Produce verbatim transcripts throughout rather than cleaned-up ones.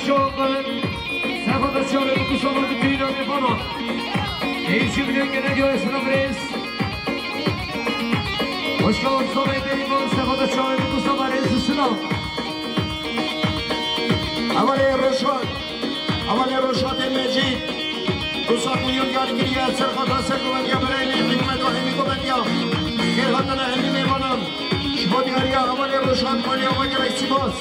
Çawa, serxwata çawa, bi ku sava di pîna mêvana. Êşî bi dengê negiyayê silav rêz. Hoşka savê bêrîvan, serxwata çawa, bi ku sava rêz û silav. Hevalê Roşan, hevalê Roşatê Mecîd. Du sed milyon diyar kiriye, serxwata ser govendiya bereyê Hikmet û hemî govendiya. Xêr hatine hemî mêvanan. Ji bo diyariya hevalê Roşan, malê ava gelek spas.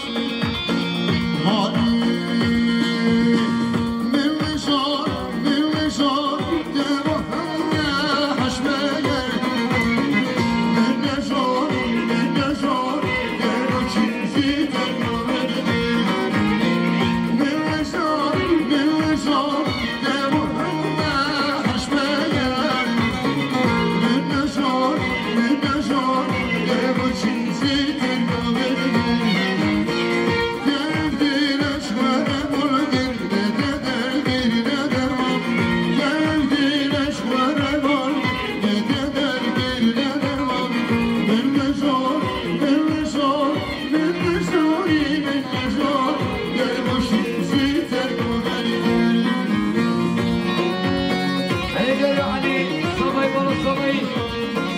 Ey gel Ali, sabay bana sabay.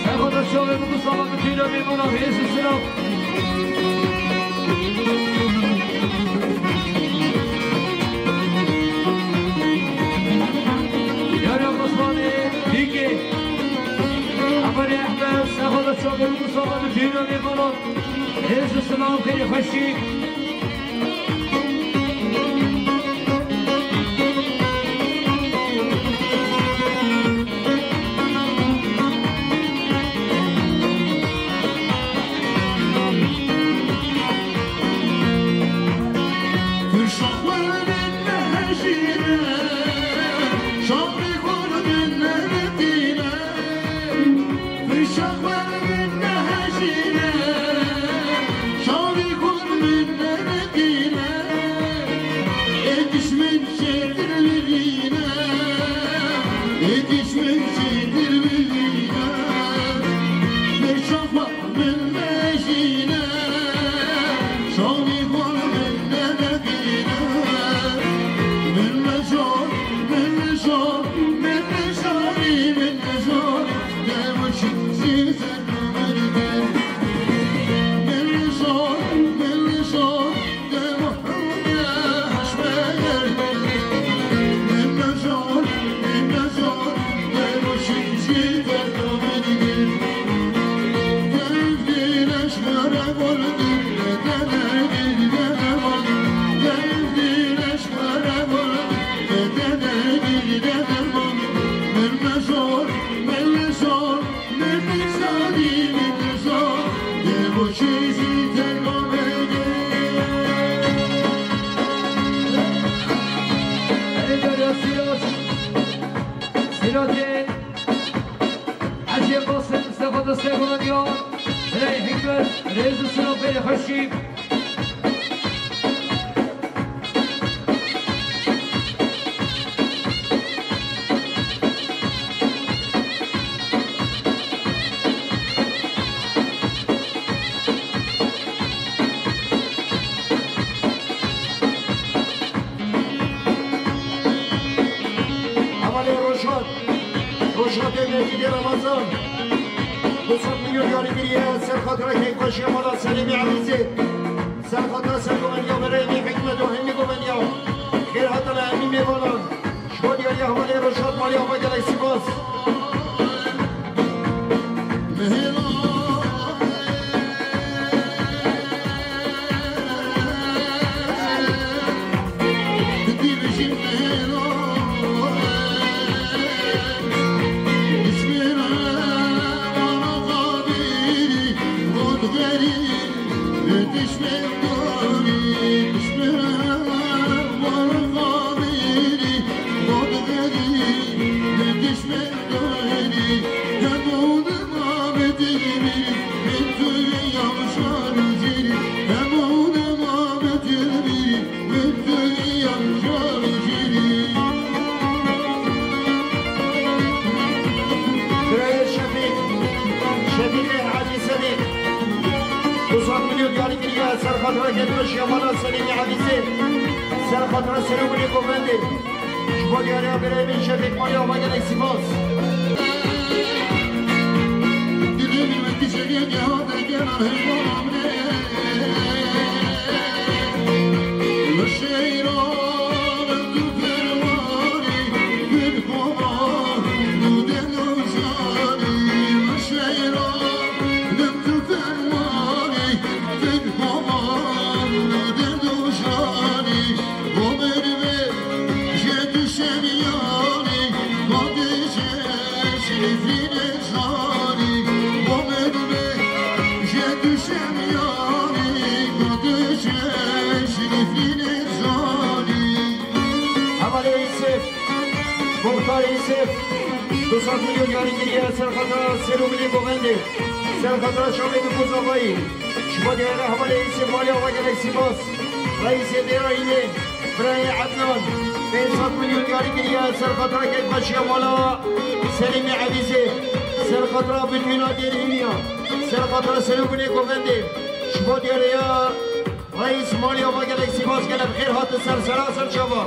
Sen kadar şov ve bu sabah bütün de bir bana hızlı sınav. Yar ya Osman'ı, Diki. Aman Ahmet, sen kadar şov ve bu sabah bütün de bir bana hızlı sınav, kıyı hoşçi. Hacı Qasim, Mustafa da Sego Diyor, Rey Hikmet, Reis Usulü Bey Haşim. Hevalê Roşan, Roşatê Mecîdê Remezan, du sed milyon yarî kiriye, ser xatira keyfxweşiya mala Selîmê Elîzê. Serxwata ser govendiya bereyê Hikmet û hemî govendiya. Xêr hatine hemî mêvanan. Ji bo diyariya hevalê Roşat, malê ava gelek spas. Birayê Şefîq, Şefîqê Hacî Sedîq, du sed milyon diyarî kiriye, ser Xatira gelmiş ya mala Selîmî Ebîzê. Ser xatira serokê govendê. Ji bo diyariya birayê min şefek maliya ava gelek spas. Hevalê Îsif, Muxtar Îsif, du sed milyon yarî kiriye ser xatira serokê govendê, ser xatira çavê bi Kuzavayî. Ji bo diyare hevalê Îsif maliya ava gelek spas. Reîsê dêra Înê, birayê Ednan, pênc sed milyon yarî kiriye ser xatira keyfxweşiya mala Selîmî Ebîzê, ser xatira bütûna dêrê Înî ya, ser xatira serokê govendê. Ji bo diyare ya Reis maliya ava gelek spas, gelek xêr hate ser sera ser çava.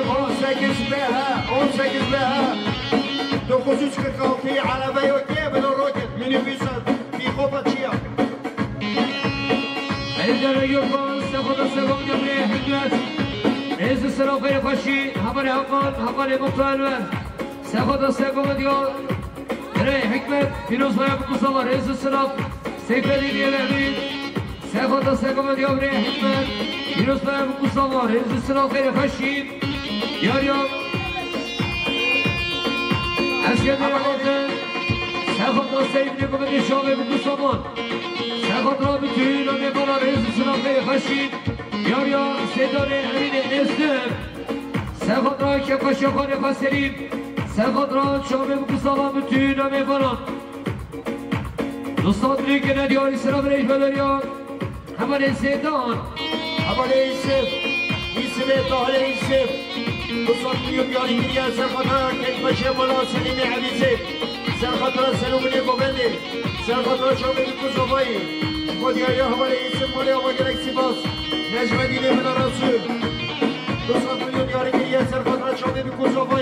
On sekiz B H, on sekiz B H, dokuz yüz kırk altı araba yok diye böyle roket, minibüs, pîxopa çi ya? Ey dere yok, sexo da sexo, devrê hikmet. Rêz û selav xêr xweşî, hevalê Hakan, hevalê Muxtar Enwer. Sexo da sexo, diyor. Birayê Hikmet, pîroz baya bi ku sala, rêz û selav. Seyfedîn Yelevî, sexo da sexo, diyor birayê Hikmet, pîroz baya bi ku sala, rêz û selav xêr xweşî. Yar yar. Eskedê Hakan, sexo da Seyfedîn Yelevî, şavê bi ku sala. Sexo da bütün amê bala, rêz û selav xêr xweşî. Yar yar, Seydanê Emînê Êstem. Sexo da keyfxweşiya xanê xwe Selîm. Sexo da çavê bi ku sala, bütün amê bala. Dostan, dilê gene diyarî sira birêj beleriya. Hevalê Seydan. Hevalê Îsif. Îsifê Tahirê Îsif. Du sed milyon yarî kiriye ser xatira keyfxweşiya mala Selîmê Ebîzê. Ser xatira serokê govendê. Ser xatira çavê bi ku sala. Ji bo diyariya hevalê Îsif maliya ava gelek spas. Necmedînê Bila Resûl. Du sed milyon yarî kiriye ser xatira çavê bi ku sala.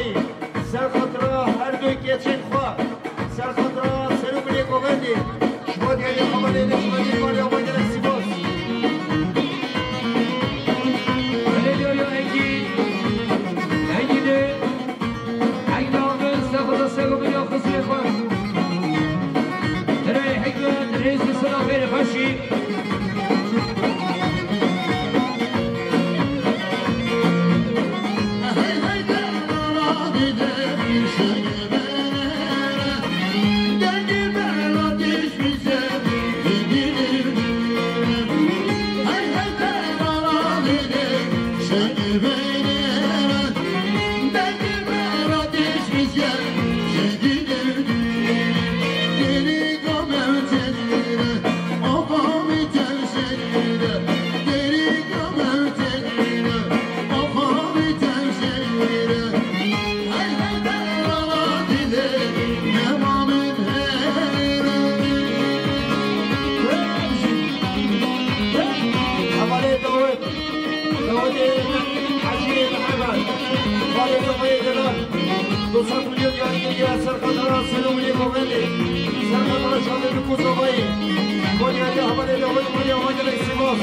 Ser xatira her du keçên xwe. Ser xatira serokê govendê. Ji bo diyarê hevalê Necmedîn maliya ava gelek spas. Belediya ya Engî, Engî de, Engî de abi, sexo da sexo, ya xizmê xwe. Tirey Hikmet, rêz û selav xêr xweşî. Diyarî kiriye ser xatira Selûmînê Govendê, ser xatira Şamê Bikû Zavayê. Ji bo diyariya hevalê lawê Maliya Magelek Sivas,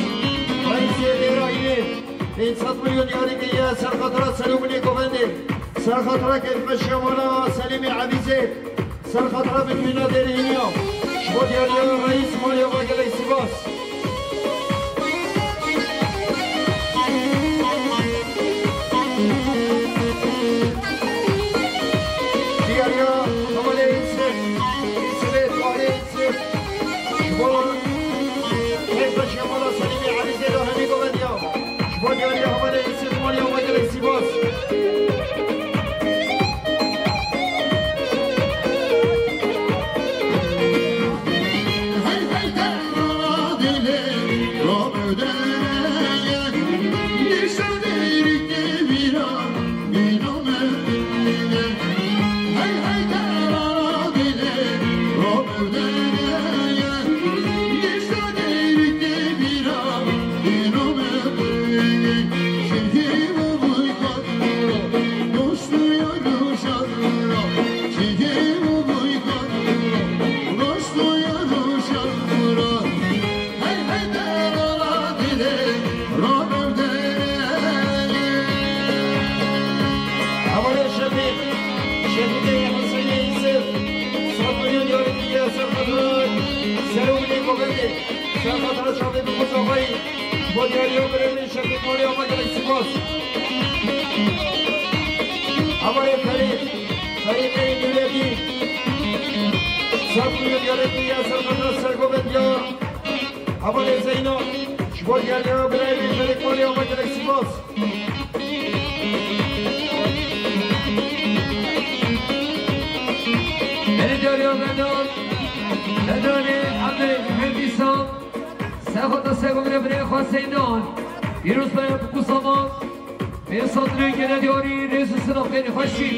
Reîsê Dêra Înê, pênc sed milyon diyarî kiriye ser xatira Selûmînê Govendê, ser xatira keyfmeşiya mala Selîmê Ebîzê, ser xatira bitûna Dêrê Înê ya. Ji bo diyariya Reîs Maliya Magelek Sivas. Diyariya hevalê Îsif, Îsifê Tahirê Îsif. Ji bo keyfmeşiya mala Selîmê Elîzê de hemî govendiya. Ji bo diyariya hevalê Îsif Maliya Magelek Sivas. Hevalê Şefîq, Şefîqê Huseyinê Îsif, sed milyon diyarî kiriye ser xatira Serokê Govendê, ser xatira çavê Bikû Zavayî, ji bo diyariya birêvê Şefîq Maliya Magelek Sivas. Hevalê Ferîd, Ferîdê Nûredî, sed milyon diyarî kiriye ser xatira Sergovendiya. Hevalê Zeyno, ji bo diyariya birayê wî Felek Maliya Magelek Sivas. Belê diyariya Vedan, Vedanê Ebdê Hêvîsa, Sexota Segomre birê xwe Zeyno, pîroz be bi Kusama. Pênc sed lê gele diyarî rêz û silav xêrê xweşî.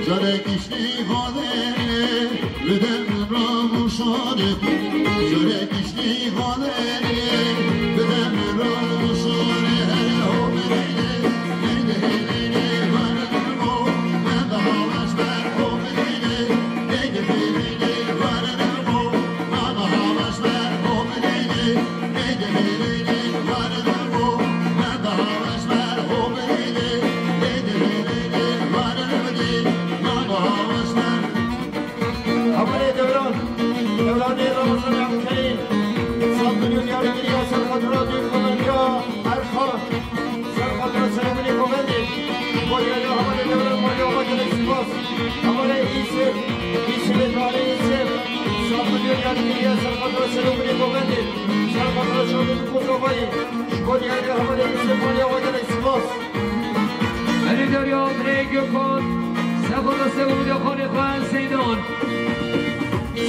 Carek îştî xanê, bide min ramûşanê, carek îştî xanê, bide min ramûşanê, hele ho bideyne, neyde heleyne, vare min ho, men daha baş ber ho bideyne, neyde heleyne, vare min ho, men daha baş ber ho bideyne, neyde heleyne, vare min ho, men daha baş ber ho bideyne, neyde heleyne, vare min ho, men daha baş ber. Hevalê Dewran, Dewranê Ramazan Abdülkerim, sed milyon diyarî kiriye ser xatira dûr Govendî ya Erxan, ser xatira Selêmînê Govendê, ji bo diyariya hevalê Dewran Maliya Magelek Sivas, hevalê Îsif, Îsifê Talê Îsif, sed milyon diyarî kiriye ser xatira Selêmînê Govendê, ser xatira Şamê Bikû Zavayî, ji bo diyariya hevalê Îsif Maliya Magelek Sivas. Erê derya birê Gökhan, Sexota Sewûdê xanê xwe Seydan.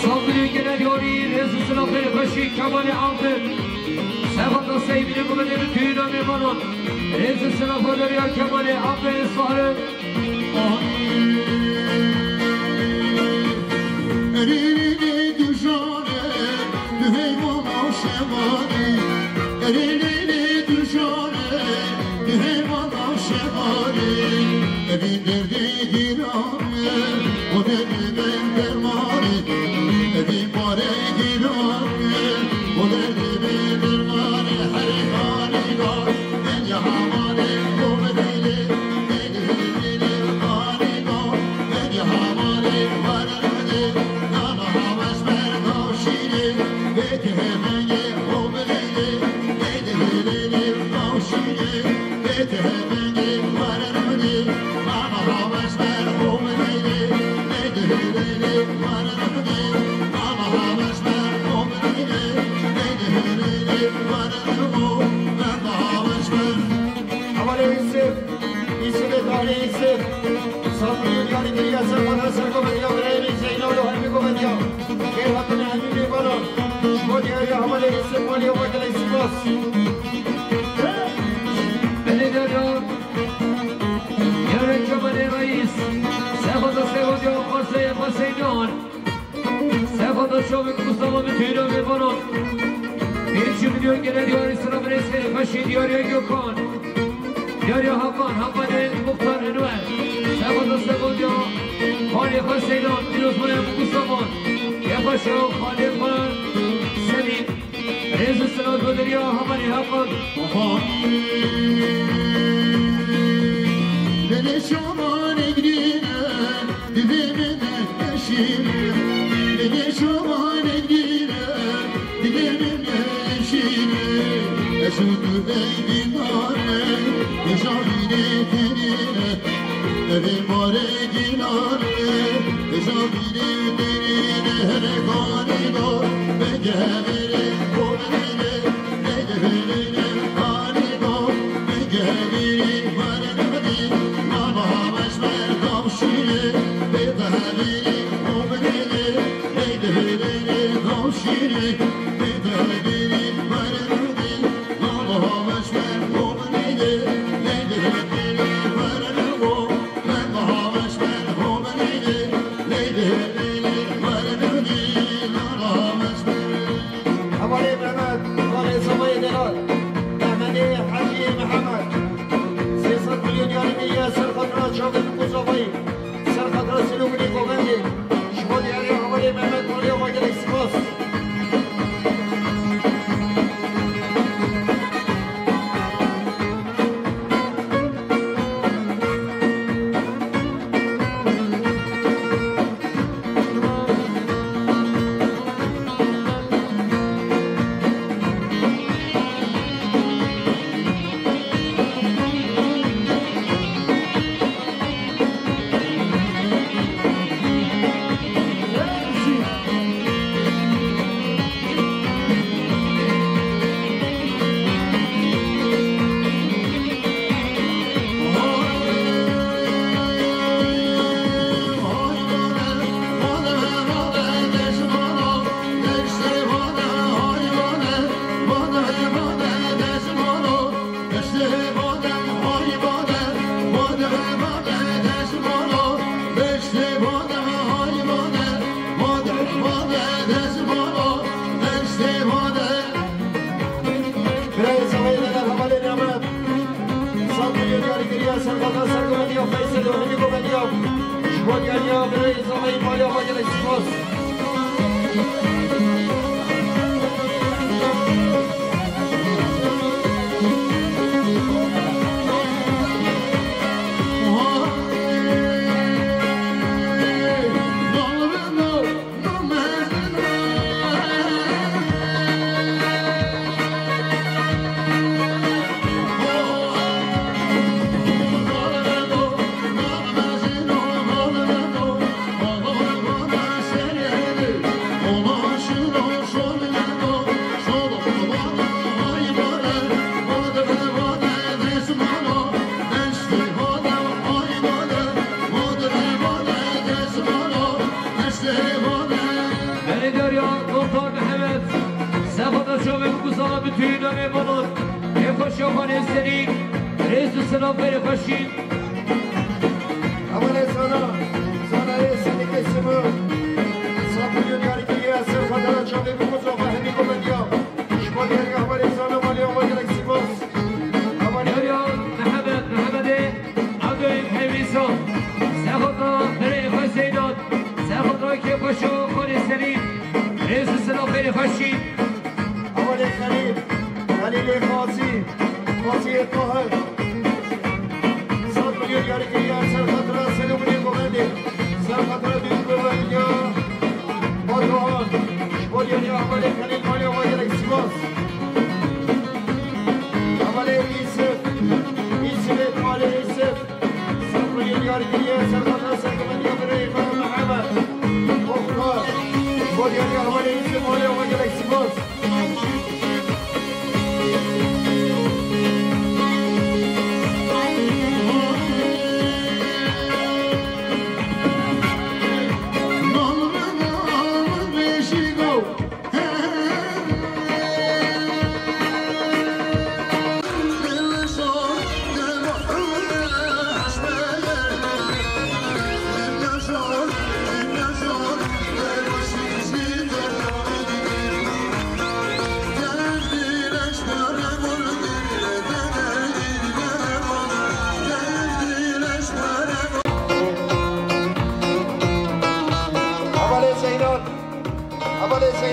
Saldırı gele diyarî rêz û silav xêrê xweşî Kemalê Altın. Sexota Seyvînê Govendê bi tûyîna mêvanan. Rêz û silav xwe derya Kemalê Altın Sahre. Erê rê rê dujane, duhê mama şevanî. Erê rê rê dujane, duhê mama şevanî. Evîn derdê girane, o derdê ben dermanî. Evîn pare girane, o derdê ben dermanî. Herê kanî gar, en ya hamanê, o bedeyê, en ya hamanê, o bedeyê. Hevalê Îsif, Îsifê Tahlê Îsif, sed milyon diyarî kiriye ser xatira Sergovendiya birayê min Zeyno li hemî Govendiya. Xêr hatine hemî mêvanan. Ji bo diyariya hevalê Îsif Maliya Magelek Sivas. Belê diyariya, Sexota Sexotiya Xweseyê Xweseydan. Sexota Çavik Mustafa Mitûyra Mêvanan. Pêncî milyon gele diyarî sira birê sêrê xweşî diyariya Gökhan. Diyariya Hakan, Hakanê Muxtar Enwer. Sexota Sexotiya Xalê Xweseydan. Pîrozbaya Mustafa. Yavaşa Xalê Xwe Selîm. Rêz û silav bo deriya Hamanê Hakan. Dilê şamanê girîne, dilê min eşîne. Dilê şamanê girîne, dilê min eşîne. Ez û tu ey dînare, hêja vînê tenîne. Evê marê gîlane, hêja vînê tenîne. Hele kanî do, me gevere, o Hevalê Mehmet, hevalê Zavayê Delal, Mehmedê Hecî Mihemed, sê sed milyon yarî kiriye ser xatira çavê Mûzavayî, ser xatira Sêlûgulî Govendê, ji bo diyariya hevalê Mehmet Maliya, ma gelek spas. Birayê Zavayê Delal, hevalê Mehmet, sed milyon yarî kiriye ser xatira sergovendiya Feysel û hemî govendiya. Ji bo diyariya birayê Zavayê Maliya, ma gelek spas. Belediya Doktor Mehmet, Sexota Çavê Mûzava, Mitûyra Mêvanan, Hêxweşiya Xalê Selîm, rêz û silav berê xweşî. Hevalê Zana, Zanayê Selîkê Simo, sed milyon yarî kiriye ser xatira çavê Mûzava, hemî govendiya. Ji bo diyariya hevalê Zana Maliya, ma gelek spas. Hevalê Mehmet, Mehmedê Abdulhemîd Zan, Sexota Birê Xweseydan, Sexota Kêfweşo Xalê Selîm, rêz û silav berê xweşî. Hevalê Xelîl, Xelîlê Xazî, Xaziyê Tahir. Sed milyon yarî kiriye ser xatira Sêlûgulê Govendê, ser xatira Dûr Govendiya Batuhan. Ji bo diyariya hevalê Xelîl Maliya, ma gelek spas. Hevalê Îsif, Îsifê Talê Îsif. Sed milyon yarî kiriye ser xatira sergovendiya birayê me Mihemed Muxtar. Ji bo diyariya hevalê Îsif Maliya, ma gelek spas.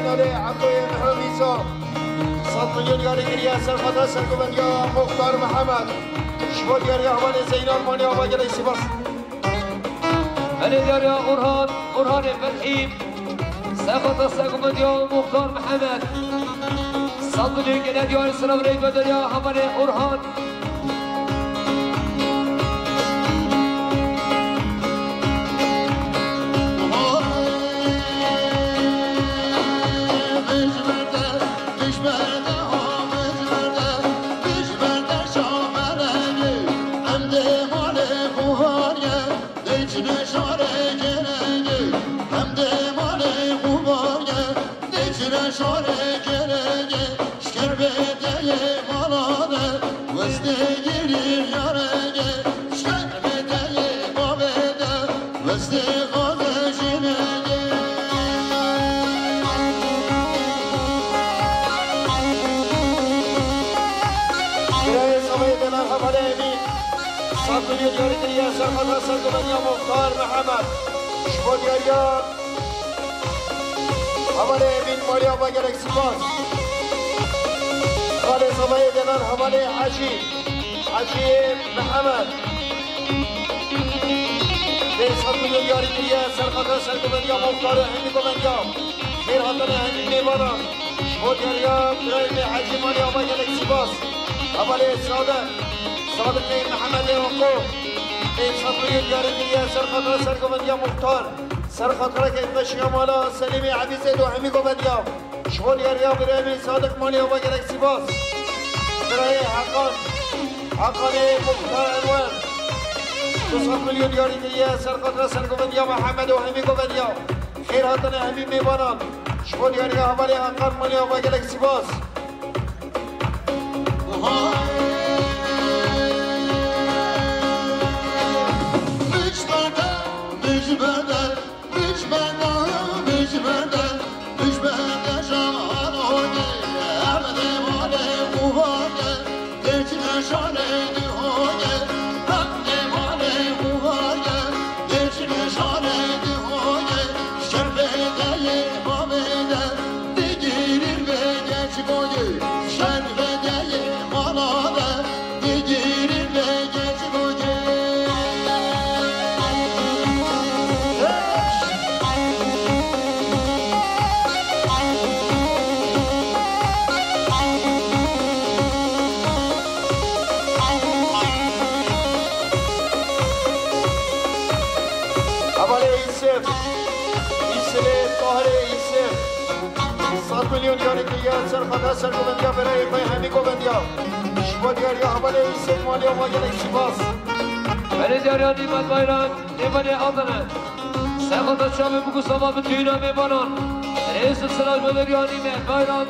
Diyarê Ebdoyê Mihremîza, sed milyon diyarî kiriye, serxata sergovendiya Muxtar Mihemed. Ji bo diyariya hevalê Zeynal Maliya ve gelek spas. Belê diyariya Orhan, Orhanê Fethî, serxata sergovendiya Muxtar Mihemed. Sed milyon gele diyarî sera ve diyariya hevalê Orhan. Şarê kerege, şkerbeteyê mala de, westê girî yarege, şkerbeteyê bavê de, westê xaze jinege. Birayê Savayê Denar Hevalê Emîn, sed milyon diyarî kiriye, serxata sergovendiya Muxtar Mihemed. Ji bo diyariya Hevalê Emîn Maliya ve gelek spas. Hevalê Savayê Denar hevalê Hecî, Hecî Mihemed. Pênc sed milyon diyarî kiriye, serxata sergovendiya Muxtarê hemî govendiya. Xêr hatine hemî mêvanan. Ji bo diyariya birayê me Hecî Maliya ve gelek spas. Hevalê Sadiq, Sadiqê Mihemedê Oko. Pênc sed milyon diyarî kiriye, serxata sergovendiya Muxtar. Ser xatira keyfxweşiya mala Selîmê Ebîzê do hemî govendiya. Ji bo diyariya birayê min Sadiq Maliya ve gelek spas. Birayê Heqan, Heqanê Muxtar Enwer. Du sed milyon diyarî kiriye, ser xatira sergovendiya Mihemed û hemî govendiya. Xêr hatine hemî mêvanan. Ji bo diyariya hevalê Heqan Maliya ve gelek spas. Hevalê Îsif, Îsilê Tahirê Îsif. Sed milyon diyarî kiriye, ser xata sergovendiya bereyê xwe hemî govendiya. Ji bo diyariya hevalê Îsif Maliya ve gelek spas. Berê diyariya Nîmet Bayram, Nîmetê Adana. Ser xata çavê bûk û sava bi tûna mêvanan. Rêz û silav ji bo diyariya Nîmet Bayram.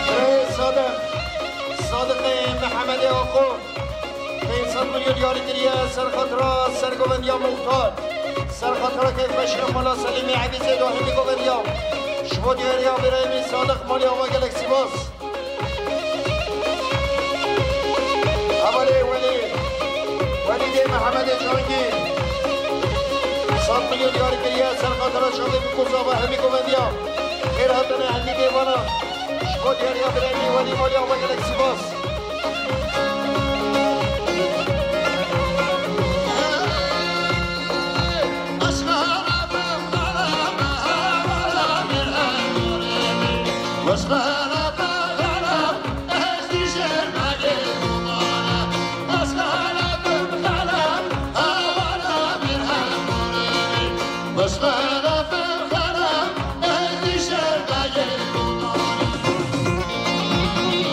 Birayê Sadiq, Sadiqê Mihemedê Oko, pênc sed milyon diyarî kiriye, ser xatira sergovendiya Muxtar, ser xatira keyfxweşiya mala Selîmê Ebîzê do hemî govendiya. Ji bo diyariya birayê min Sadiq Maliya ve gelek spas. Hevalê Welî, Welîdê Mihemedê Cangî. Sed milyon diyarî kiriye, ser xatira çavê bûk û sava hemî govendiya. Xêr hatine hemî mêvanan. Ji bo diyariya birayê min Welî Maliya ve gelek spas.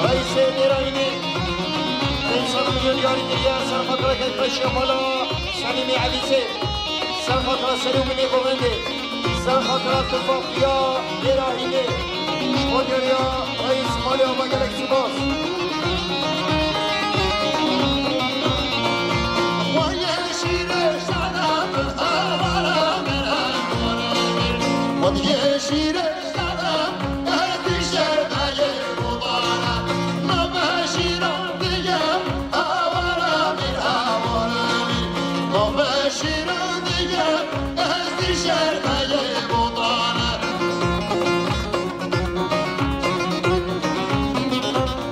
Reîsê Dêrayînê, pênc sed milyon diyarî kiriye, ser xwe Bereket beşe mala Selimê Elîzê. Ser xatira serê û binê govendê. Ser xatira tifaqiya Dêra Hînê. Ji xwe geriya Reîs Malê Ava gelek spas.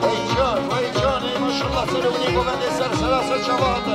Vay can, vay can, ey maşallah, serê winî govendê ser sera ser çava hate.